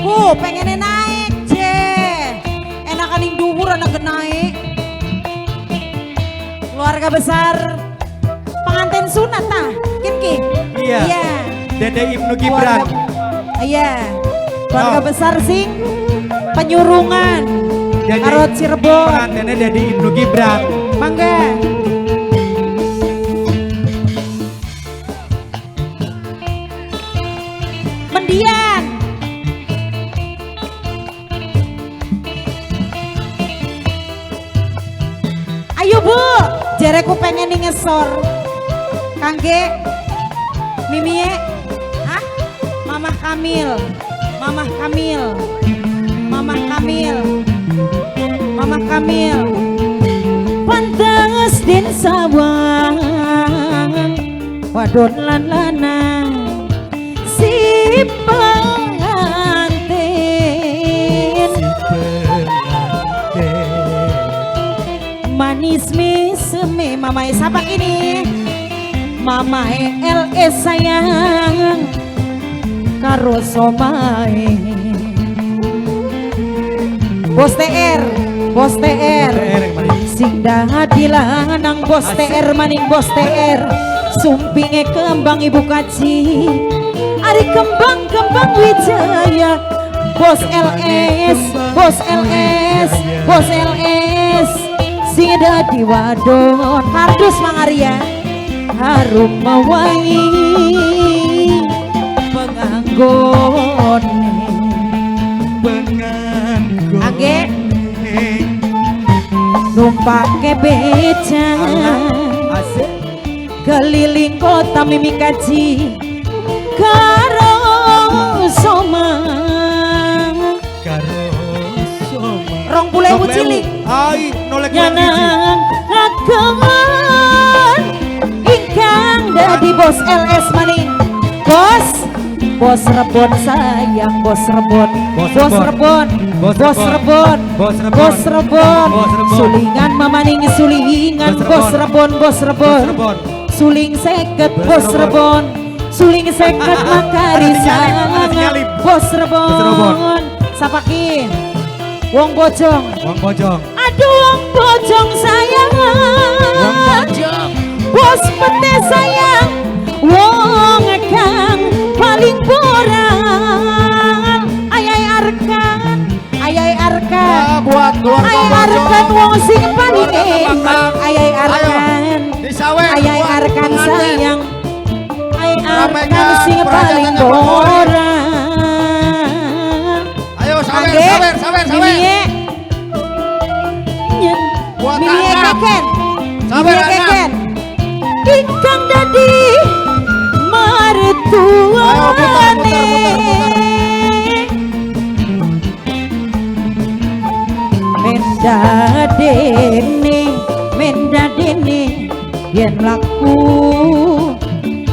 Bu, pengennya naik, je. Enakan ning dhuwur anak naik. Keluarga besar pengantin sunat tah, kin ki. Iya. Iya. Dede Ibnu Gibran. Iya. Keluarga Oh. besar sing penyurungan. Dede Karo Cirebon. Pengantinnya Dede Ibnu Gibran. Mangga. Mendian. Ayo Bu, jereku pengen nih ngesor. Kangge Mimie, hah? Mamah Kamil, Mamah Kamil, Mamah Kamil, Mamah Kamil. Pantes den sawang, wadon lan lanang, si pengantin. Manis meseme mamae siapa ini? Mamae LS sayang karo somae. Bos TR, Bos TR. Sing dadi lanang Bos TR maning Bos TR. Sumpinge kembang ibu kaji. Ari kembang-kembang wijaya. Bos LS, Bos LS, Bos LS. Sing dadi wadon kardus Mangaria. Harum mewangi penganggone. Penganggone. Angge numpake beca Asik. keliling kota mimi kaji karo somang Karo soma. 20.000 cilik. Ai, nolek kurang hiji. Nyanang ageman ingkang dadi bos LS maning. Bos, Bos Rebon sayang, Bos Rebon, Bos Bos Rebon. Rebon, Bos Bos Rebon. Rebon, Bos Rebon. Bos Rebon, Bos Rebon. Sulingan mamaning sulingan, Bos Bos Rebon. Rebon, Bos Bos Rebon, Rebon. Suling seket, Bos Bos Rebon. Rebon, suling seket makari Ada nyalip, ada sangat, nyalip. Bos Bos Rebon. Rebon, sapaki, Wong Bojong, Wong Bojong. aduh Wong Bojong sayang. Wong Bojong. Bos pete sayang, wong kang paling boral. Ayai Arkan, ayai Arkan, Ya, buat keluarga ayai Bojong. Arkan wong sing paling Keluarga eman. Tembakang. Ayai Ayo, Arkan, disawer ayai buat Arkan pengantin. sayang, ayai Arkan Ramaikan sing paling perajaannya Pak Boy. boral. Ayo sawer, Angge, sawer, sawer, sawer. Mimie, Nyen, Buat Mimie anak. keken, Sawer Mimie anak. keken. Ingkang dadi Ayo, putar, mertuane. putar, putar, putar. Mendadene, mendadene, yen mlaku,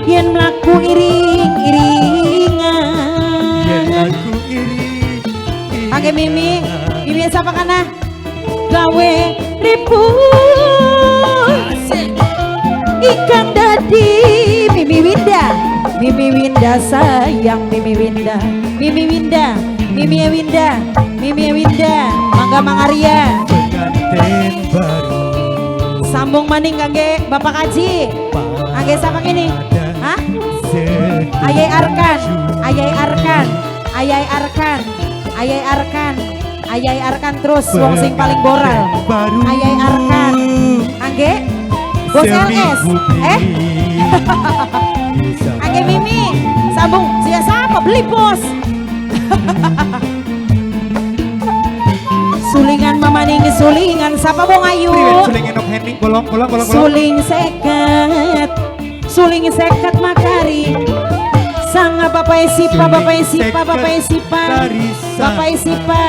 yen mlaku iring-iringan. Yen aku iri. Angge Mimi, Mimi siapa kana? Gawe ribut. Ikan dadi Mimi Winda, Mimi Winda sayang Mimi Winda, Mimi Winda, Mimi Winda, Mimi Winda, mangga Mangaria. Pengantin baru. Sambung maning kangge Bapak Kaji. Angge siapa kini? Hah? Ayai Arkan, Ayai Arkan, Ayai Arkan, Ayai Arkan, Ayai Arkan terus wong sing paling boral. Baru. Ayai Arkan. Angge Bos LS. Eh? Angge Mimi, sambung siapa beli bos. Sulingan mamaning sulingan sapa wong ayu? Suling enok hening bolong bolong bolong bolong. Suling seket, suling seket makari. Sanga bapak sipa, bapak sipa, bapak sipa, bapak sipa.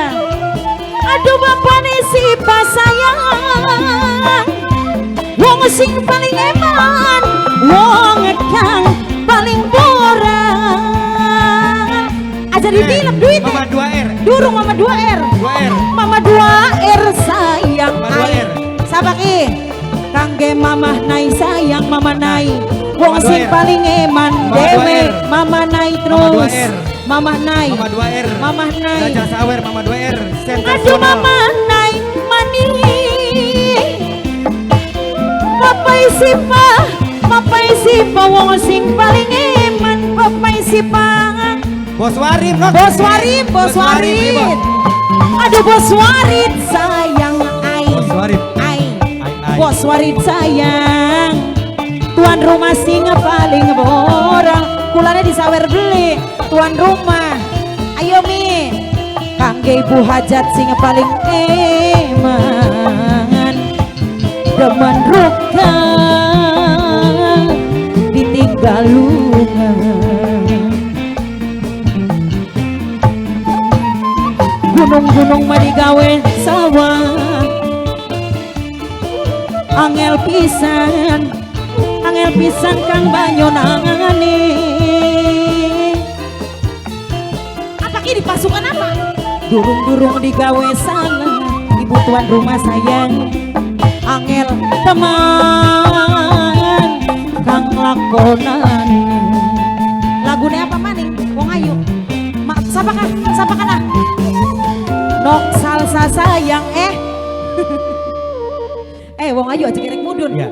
Aduh bapak sipa sayang. Wong sing paling eman, wong kang paling boral. Aja ditilep duit. Mama 2R. Durung Mama 2R. 2R. Mama 2R sayang. Mama 2R. Sapa ki? Kangge Mamah Nai sayang Mama Nai. Wong sing paling eman Mama dewe 2R. Mama Nai Mama terus. 2R. Mamah Nai. Mama 2R. Mamah Nai. Gajah Sawer Mama 2R. Aduh Sensasional. Mama Nai mani. Papai sipa, papai sipa wong sing paling eman, papai sipa. Bos Warim, Nok. Bos Warim, Bos Warim. Aduh Bos Warid sayang ai. Bos Warid. Ai. Ai, ai. Bos Warid sayang. Tuan rumah sing paling borang. Kulane disawer beli tuan rumah. Ayo mi. Kangge ibu hajat sing paling eman. Demen ruka ditinggal lunga. Gunung-gunung mah digawe sawah, angel pisan, angel pisan kang banyonangane. Apa ini pasukan apa? Durung-durung digawe salah, ibu tuan rumah sayang, angel teman kang lakonane. Lagune apa maning? Wong ayu. Ma, sapa kah? Sapa kana? Nok salsa sayang eh. Wong ayu aja kerek mudun. Ya.